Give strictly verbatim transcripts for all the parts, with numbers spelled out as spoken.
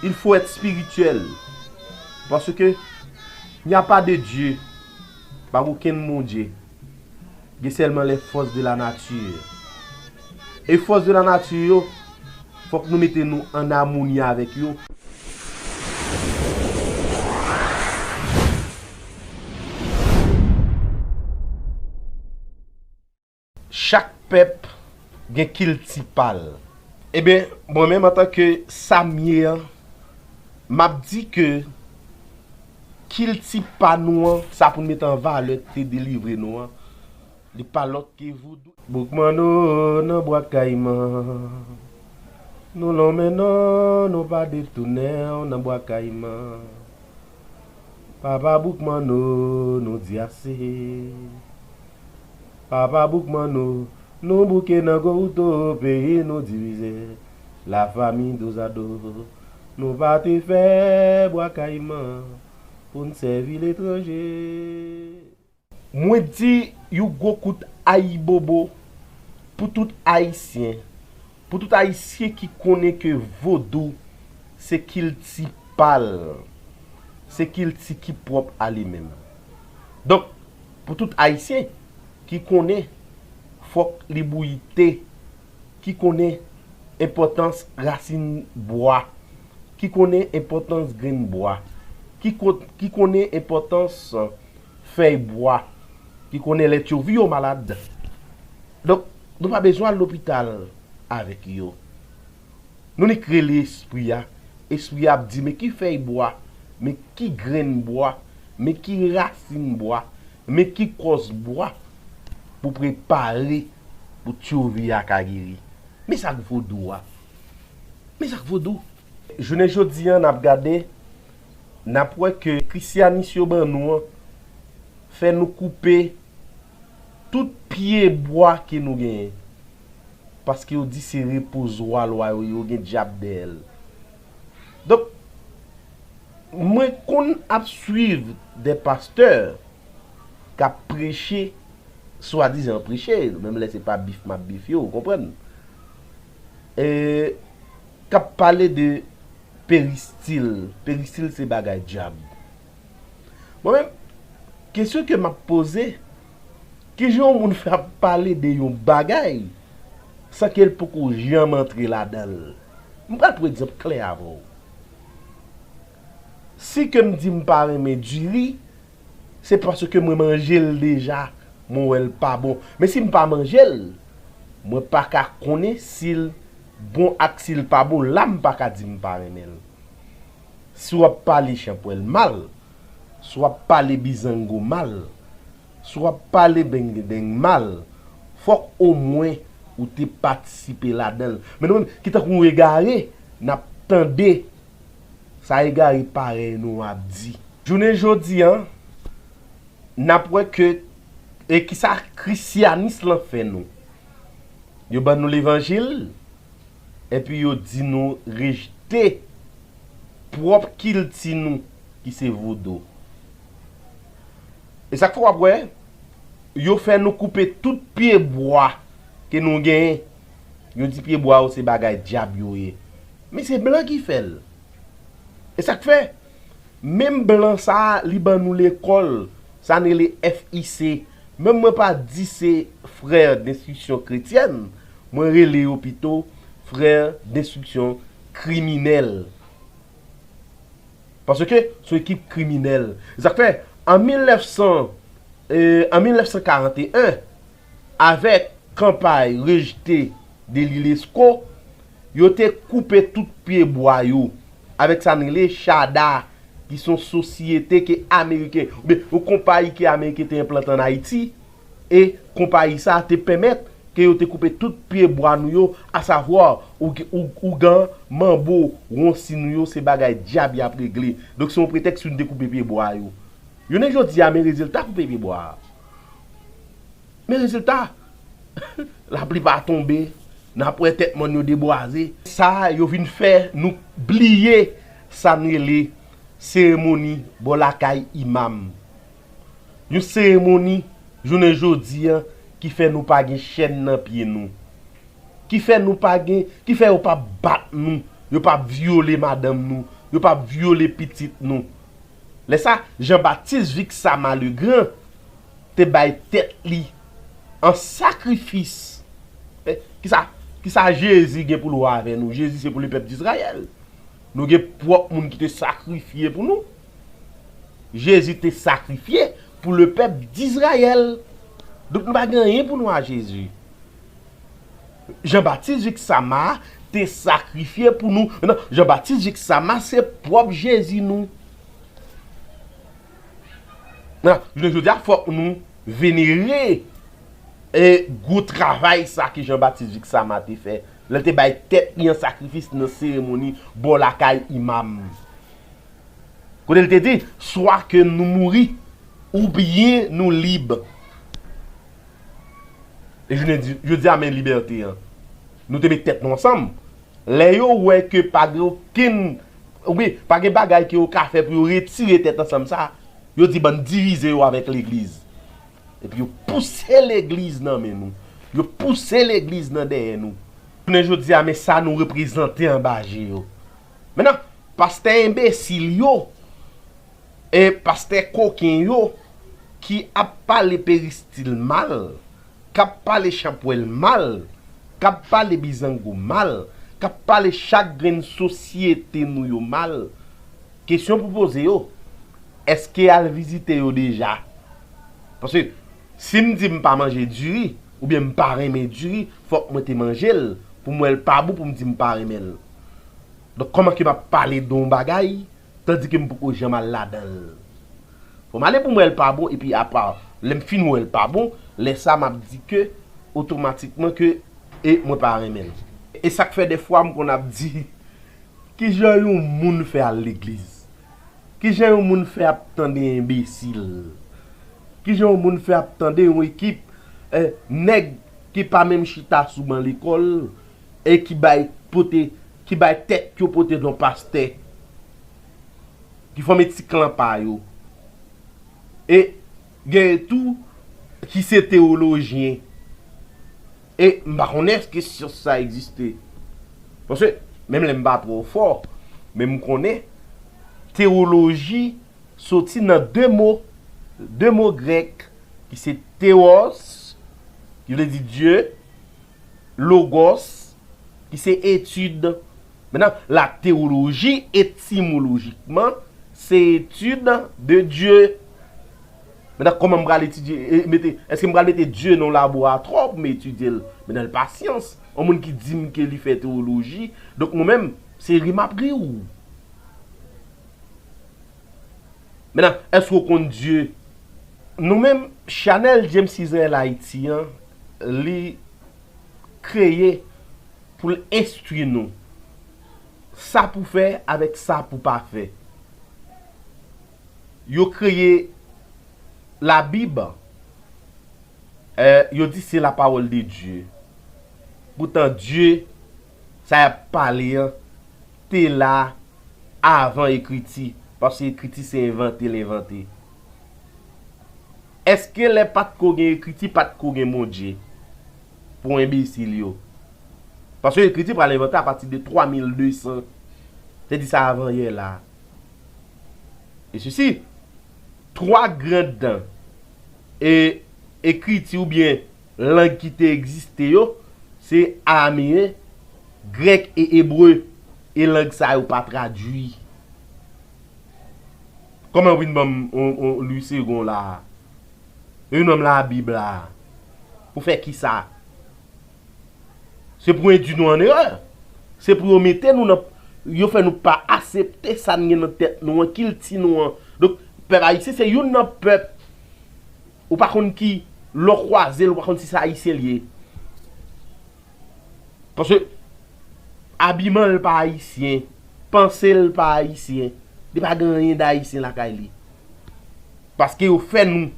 Il faut être spirituel. Parce que il n'y a pas de Dieu. Pa gen okenn Bondye. Gen sèlman les forces de la nature. E fòs de la nati yo, fòk nou mete nou an amoni avèk yo. Chak pèp gen kilti pa l. Ebyen, mwen menm antanke sa m ye an, m ap di ke kilti pa nou an, sa pou n mete an valè, te delivre nou an, li pa lòt ke voudou. Bouk Manno nan Bwa Kayiman. Nou lonmen non, nou pa detounen w nan Bwa Kayiman. Papa Bouk Manno, nou di ase. Papa Bouk Manno, nou bouke nan gwo wouto, peyi nou divize. Lafanmi dozado, nou pa te fè Bwa Kayiman pou n sèvi letranje. Mwen di yon gwo kout ayibobo pou tout Ayisyen, pou tout Ayisyen ki konnen ke vodou se kilti pa l, se kilti ki pwòp a li menm. Donk, pou tout Ayisyen ki konnen fòk li bouyi te, ki konnen enpòtans rasin bwa, ki konnen enpòtans grenn bwa, ki ko-, ki konnen enpòtans fèy bwa, ki konnen lè tyovi yo malad. Donk, nou pa bezwen al lopital avèk yo. Nou nik rele espri a, espri a ap di, men ki fèy bwa, men ki grenn bwa, men ki rasin bwa, men ki kòz bwa pou prepare pou tyovi a ka geri. Men sa k vodou a. Men sa k vodou. Jounen jodi a, n ap gade, n ap wè ke krisyanis yo ban nou an fè nou koupe tout pye bwa ke nou genyen. Paske yo di se repozwa lwa yo, yo gen dyab dèyè l. Donk, mwen konn ap swiv de pastè k ap preche, swadizan preche, menm lè se pa bif m ap bif yo, ou konprann? E, k ap pale de peristil. Peristil se bagay dyab. Mwen menm, kesyon ke m ap poze, kijan yon moun fè ap pale de yon bagay san ke l poko janm antre ladan l? M pral pran egzanp klè avè w. Si ke m di m pa renmen diri, se paske mwen manje l deja, mwen wè l pa bon. Men si m pa manje l, mwen pa ka konnen si l bon ak si l pa bon. La, m pa ka di m pa renmen l. Si w ap pale chanpwèl mal, si w ap pale bizango mal, si w ap pale bengedeng mal, fòk omwen ou te patisipe ladan l. Men nou menm, ki tankou yon egare, n ap tande sa egare parèy nou ap di. Jounen jodi a, n ap wè ke, e kisa krisyanis lan fè nou? Yo ban nou levanjil, epi yo di nou rejte pwòp kilti nou ki se vodou. E sa k fè w ap wè, yo fè nou koupe tout pye bwa ke nou genyen. Yo di pye bwa yo se bagay dyab yo ye. Men se blan ki fè l. E sa k fè, menm blan sa a, li ban nou lekòl, sa n rele F I C. Menm mwen pa di se frè denstriksyon kretyèn, mwen rele yo pito frè denstriksyon kriminèl. Paske se yon ekip kriminèl. E sa k fè, an mil nèf san, e, an mil nèf san karant e en, avèk kanpay rejte de l'UNESCO, yo te koupe tout pye bwa yo avèk sa n rele CHADA, ki se yon sosyete ke ameriken, oubyen yon konpayi ke ameriken te enplante ann Ayiti, e konpayi sa a te pèmèt ke yo te koupe tout pye bwa nou yo, asavwa, ou, ou, ougan, manbo, wonsi nou yo, se bagay dyab y ap regle. Donk, se yon pretèks si nou te koupe pye bwa yo. Jounen jodi a, men rezilta koupe pye bwa a. Men rezilta, lapli pa tonbe, n ap wè tèt mòn yo debwaze. Sa a, yo vin fè nou bliye sa n rele seremoni bò lakay imam. Yon seremoni, jounen jodi a, ki fè nou pa gen chèn nan pye nou. Ki fè nou pa gen, ki fè yo pa bat nou Yo p ap vyole madanm nou. Yo p ap vyole pitit nou. Lè sa, Jean-Baptiste Vixama Legrand te bay tèt li an sakrifis. Eh, kisa, kisa Jezi gen pou l wè avè nou? Jezi se pou lepèp Dizrayèl. Nou gen pwòp moun ki te sakrifye pou nou. Jezi te sakrifye pou lepèp Dizrayèl. Donk nou pa gen anyen pou nou a Jezi. Jean-Baptiste Vixama te sakrifye pou nou. Mentnan, Jean-Baptiste Vixama se pwòp Jezi nou. Mentnan, jounen jodi a, fòk nou venere e gwo travay sa ke Jean-Baptiste Vixama te fè. Lè l te bay tèt li an sakrifis nan seremoni bò lakay imam. Kote l te di, swa ke nou mouri, oubyen nou lib. E jounen di, jodi a, men libète an. Nou te met tèt nou ansanm. Lè yo wè ke pa gen okenn, wi, pa gen bagay ke yo ka fè pou yo retire tèt ansanm sa, yo di bann divize yo avèk legliz. Epi yo pouse legliz nan men nou. Yo pouse legliz nan dèyè nou. Jounen jodi a, men sa nou reprezante anba je yo. Mentnan, pastè enbesil yo, e pastè koken yo ki ap pale peristil mal, k ap pale chanpwèl mal, k ap pale bizango mal, k ap pale chak grenn sosyete nou yo mal, kesyon pou poze yo, èske al vizite yo deja? Paske si m di m pa manje diri, oubyen m pa renmen diri, fòk mwen te manje l pou m wè l pa bon pou m di m pa renmen l. Donk, kòman ke m ap pale de yon bagay, tandike m poko janm al ladan l? Fò m ale pou m wè l pa bon, epi apa, lè m fin wè l pa bon, lè sa m ap di ke, otomatikman ke, e mwen pa renmen l. E sa k fè dèfwa m konn ap di, kijan yon moun fè al legliz? Kijan yon moun fè ap tande enbesil? Kijan yon moun fè ap tande yon ekip, eh, nèg ki pa menm chita sou ban lekòl, e ki bay pote, ki bay tèt yo pote don pastè, ki fòme ti klan pa yo. E genyen tou ki se tewolojyen. E m pa konnen èske syans sa egziste. Paske, menm lè m pa twò fò, men m konnen tewoloji soti nan de mo, de mo grèk, ki se theos, ki vle di Dye, logos, ki se etid. Mentnan, la tewoloji, etimolojikman, se etid de Dye. Mentnan, kòman m pral etidye, e, mete, èske m pral mete Dye nan yon laboratwa pou m etidye l? Mentnan, l pa syans. Yon moun ki di m ke li fè tewoloji, donk mwen menm, se ri m ap ri w. Mentnan, èske w konn Dye? Nou menm, chanèl James Israel Haïti an, li kreye pou l enstwi nou. Sa pou fè avèk sa pou pa fè. Yo kreye Labib, eh, yo di se la parole de Dieu. Poutan Dye, sa y ap pale an, te la avan ekriti, paske ekriti se envante l envante. Èske lè pa t ko gen ekriti, pa t ko gen Bondye? Pou enbesil yo. Paske ekriti pral envante apati de twa mil de san. Se di sa avan yè la. E sesi, twa gran dan e ekriti oubyen lang ki te egziste yo, se arameyen, grèk e ebre, e lang sa yo pa tradui. Kòman w vin ban m on, on Louis Segond la? Ou vin ban m Labib la? Pou fè kisa? Se pou endui nou an erè. Se pou yo mete nou nan, yo fè nou pa aksepte sa n gen nan tèt nou an, kilti nou an. Donk, pèp ayisyen se youn nan pèp, ou pa konn ki, lè w kwaze l, ou pa konn si se ayisyen l ye. Paske abiman l pa ayisyen, panse l pa ayisyen, li pa gen anyen d ayisyen lakay li. Paske yo fè nou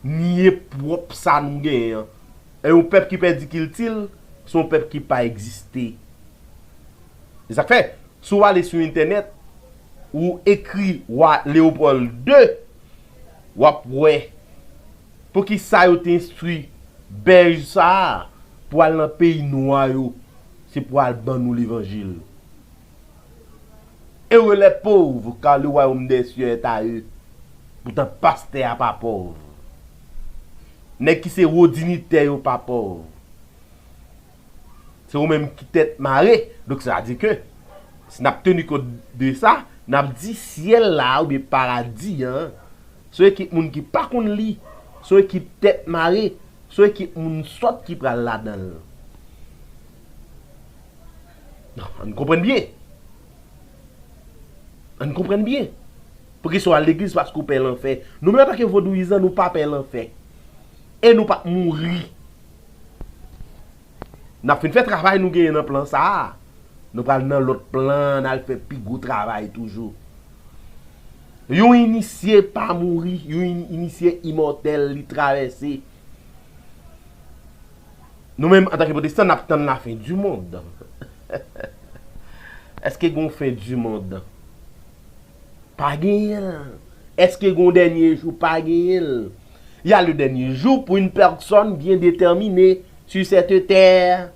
nye pwòp sa nou genyen an. E yon pèp ki pèdi kilti l, se yon pèp ki pa egziste. E sa k fè, si w ale sou entènèt, ou ekri wa Leyopòl de, w ap wè poukisa yo te enstwi bèj sa a pou al nan peyi nwa yo, se pou al ban nou levanjil. Heureux les pauvres, car le royaume des cieux est à eux. Poutan, pastè a pa pòv. Nèg ki se wo dinitè yo pa pòv. Se ou menm ki tèt mare. Donk, sa vle di ke, si n ap teni kont de sa, n ap di syèl la, oubyen paradi an, se yon ekip moun ki pa konn li, se yon ekip tèt mare, se yon ekip moun sòt ki pral ladan l. Ann konprann byen. Ann konprann byen. Poukisa w al legliz? Paske w pè lanfè. Nou menm antanke vodouyizan, nou pa pè lanfè. E nou p ap mouri. N ap fin fè travay nou genyen nan plan sa a. Nou pral nan lòt plan, n al fè pi gwo travay toujou. Yon inisye pa mouri, yon in- inisye imòtèl, li travèse. Nou menm, antanke pwotestan, n ap tann la fin du monde. Èske gen yon fin du monde? Pa genyen l. Èske gen yon dènye jou? Pa genyen l. Il y a le dernier jour pour une personne bien déterminée sur cette terre.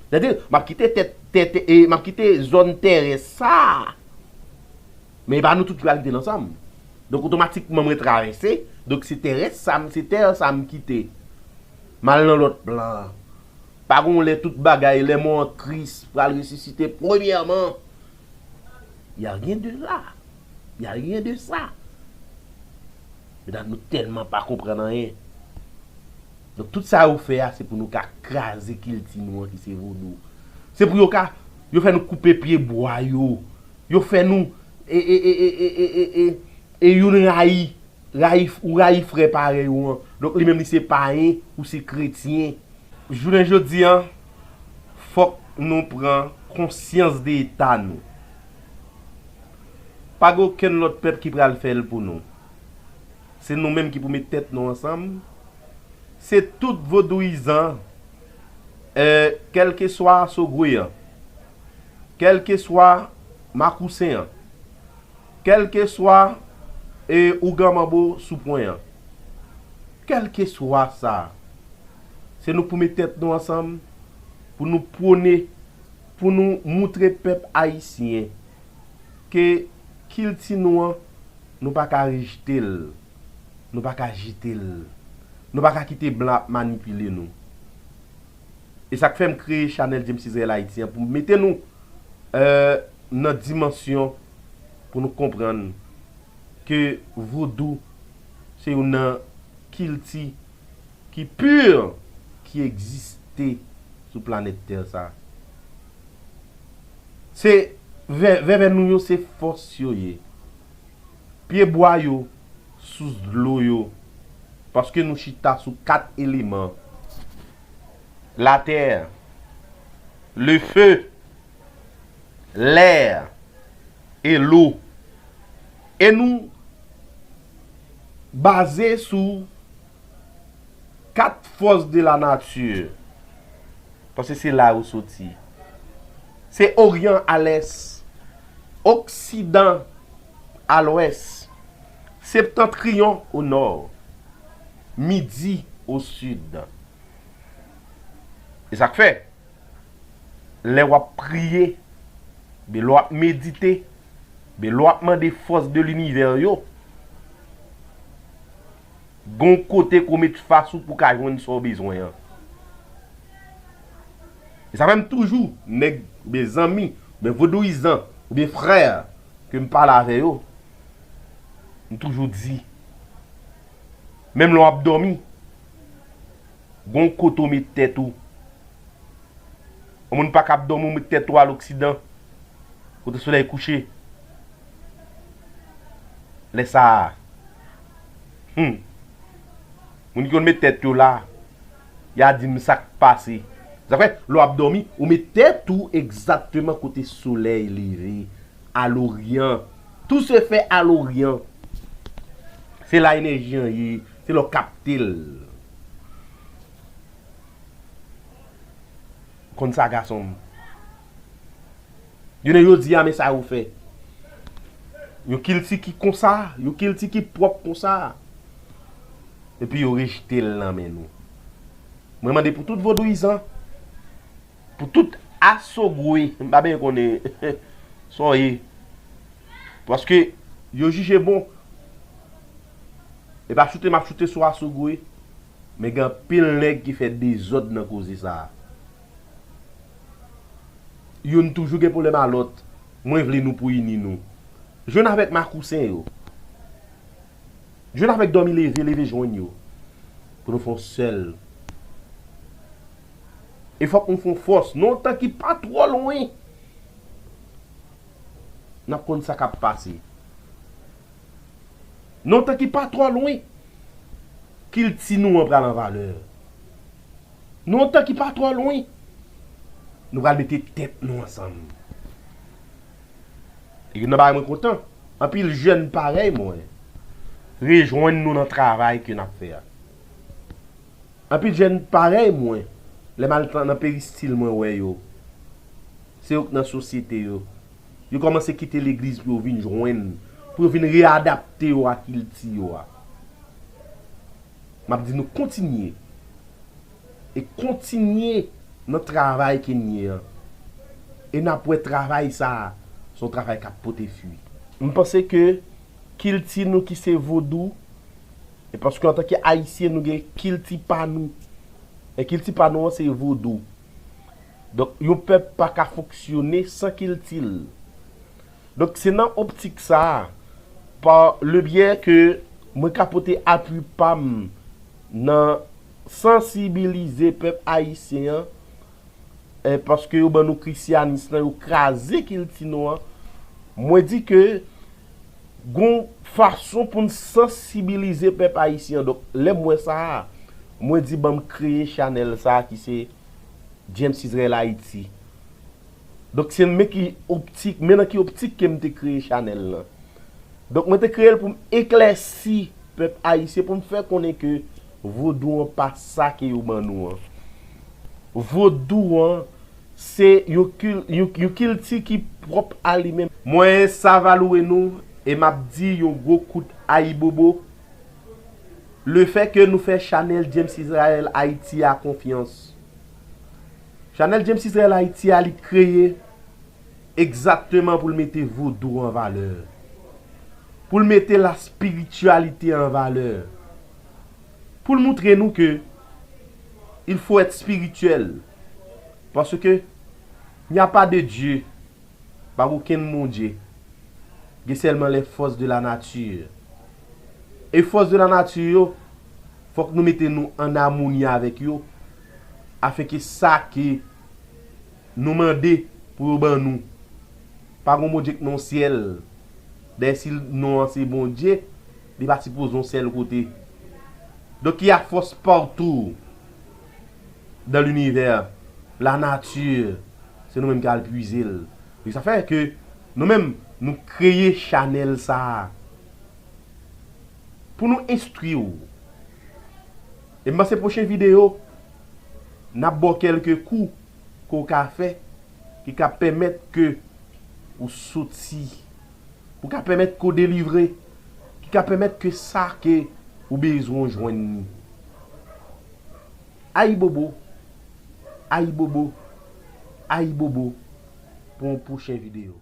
Sètadi, m ap kite tèt, tèt, e, m ap kite zòn terès sa a. Men e pa nou tout ki pral kite l ansanm. Donk, otomatikman, mwen travèse. Donk, se terès sa m, se tè sa m kite. M al nan lòt plan. Pa gon lè tout bagay, les morts en Christ pral resisite premyèman. Y a rien de là. Y a rien de ça. Medam, nou tèlman pa konprann anyen. Donk, tout sa yo fè a, se pou nou ka kraze kilti nou an ki se vodou. Se pou yo ka, yo fè nou koupe pye bwa yo. Yo fè nou, e, e, e, e, e, e, e, e, e youn rayi, rayi, ou rayi frè parèy ou an. Donk, li menm li se payen, ou se kretyen. Jounen jodi a, fòk nou pran konsyans de eta nou. Pa gen okenn lòt pèp ki pral fè l pou nou. Se nou menm ki pou met tèt nou ansanm. Se tout vodouyizan, e, kèlkeswa Sogwe an, kèlkeswa Makousen an, kèlkeswa, e, ougan manbo sou pwen an, kèlkeswa sa, se nou pou met tèt nou ansanm, pou nou pwone, pou nou moutre pèp ayisyen ke kilti nou an, nou pa ka rejte l, nou pa ka jete l, nou pa ka kite blan ap manipile nou. E sa k fè m kreye chanèl James Israel Haïti an, pou m mete nou, e, nan dimansyon pou nou konprann ke vodou se youn nan kilti ki pi ki egziste sou planèt tè sa. Se vè- vèvè nou yo, se fòs yo ye. Pyebwa yo, sous dlo yo. Paske nou chita sou kat eleman. La terre, le feu, l'air et l'eau. E nou baze sou kat fòs de la nature. Paske se la yo soti. Se Oryan a lès, Oksidan a lwès, Septantriyon o nò, Midi o sid. E sa k fè, lè w ap priye, ben lè w ap medite, ben lè w ap mande fòs de linivè yo, gon kote ke w met fas ou pou w ka jwenn sa w bezwen an. E sa fè m toujou, nèg, oubyen zanmi, oubyen vodouyizan, oubyen frè ke m pale avè yo, m toujou di, menm lè w ap dòmi, gon kote w met tèt ou. Yon moun pa kab dòmi, ou met tèt ou a loksidan, kote solèy kouche. Lè sa a, hmm, moun ki konn met tèt yo la, y a di m sa k pase. Sa fè, lè w ap dòmi, ou met tèt ou egzakteman kote solèy leve, à l'Orient. Tout se fait à l'Orient. Se la enèji an ye, se lè w kapte l. Konn sa, gason m. Jounen jodi a, men sa yo fè. Yon kilti ki konsa, yon kilti ki pwòp konsa. Epi yo rejte l nan men nou. Mwen mande pou tout vodouyizan, pou tout asogwe, m pa byen konnen sa w ye. Paske yo jije bon. E pa choute m ap choute sou Asogwe, men gen anpil nèg ki fè dezòd nan koze sa a. Youn toujou gen pwoblèm a lòt. Mwen vle nou pou ini nou. Jwenn avèk makousen yo. Jwenn avèk dòmi leve, leve jwenn yo. Pou nou fè yon sèl. E fòk nou fè yon fòs. Nan yon tan ki pa twò lwen. N ap konn sa k ap pase. Nan yon tan ki pa twò lwen, kilti nou an pral an valè. Nan yon tan ki pa twò lwen, nou pral mete tèt nou ansanm. E youn nan bagay mwen kontan, anpil jèn parèy mwen rejwenn nou nan travay ke n ap fè a. Anpil jèn parèy mwen, lè m al tan- nan peristil mwen wè yo. Se yo k nan sosyete yo. Yo kòmanse kite legliz pou yo vin jwenn, pou yo vin reyadapte yo a kilti yo a. M ap di nou kontinye. E kontinye nan travay ke n ye an. E n ap wè travay sa a, se yon travay k ap pote fwi. M panse ke kilti nou ki se vodou, e paske antanke Ayisyen, nou gen kilti pa nou. E kilti pa nou an, se vodou. Donk, yon pèp pa ka fonksyone san kilti l. Donk, se nan optik sa a, pa le byè ke mwen ka pote apui pa m nan sansibilize pèp ayisyen an, e paske yo ban nou krisyanis lan, yo kraze kilti nou an. Mwen di ke gon fason pou n sansibilize pèp ayisyen an. Donk, lè m wè sa a, mwen di ban m kreye chanèl sa a ki se James Israel Haïti. Donk, se men ki optik, men nan ki optik ke m te kreye chanèl lan. Donk, mwen te kreye l pou m eklèsi pèp ayisyen, pou m fè konnen ke vodou an pa sa ke yo ban nou an. Vodou an, se yon kil-, yon, yon kilti ki pwòp a li menm. Mwen, sa va louwe nou, e m ap di yon gwo kout ayibobo. Lefètke nou fè chanèl James Israel Haïti a konfyans. Chanèl James Israel Haïti a, li kreye egzakteman pou l mete vodou an valè. Pou l mete la spirityalite an valè. Pou l moutre nou ke il faut être spirituel. Paske il n'y a pas de Dieu. Pa gen okenn Bondye. Gen sèlman les forces de la nature. E force de la nature yo, fòk nou mete nou an amoni avèk yo, afenke sa ke nou mande pou yo ban nou. Pa gen Bondye k nan syèl. Dayè, si non an se Bondye, li pa sipoze yon sèl kote. Donk, il y a force partout dans l'univers, la nature, se nou menm ki al pwize l. E sa fè ke nou menm, nou kreye chanèl sa a pou nou enstwi w. E m panse pwochen videyo, n ap ba w kèlke kou ke w ka fè, ki ka pèmèt ke ou soti, pou ka pèmèt ke w delivre, ki ka pèmèt ke sa ke ou bezwen w jwenn li. Ayibobo, ayibobo, ayibobo pou yon pwochen videyo.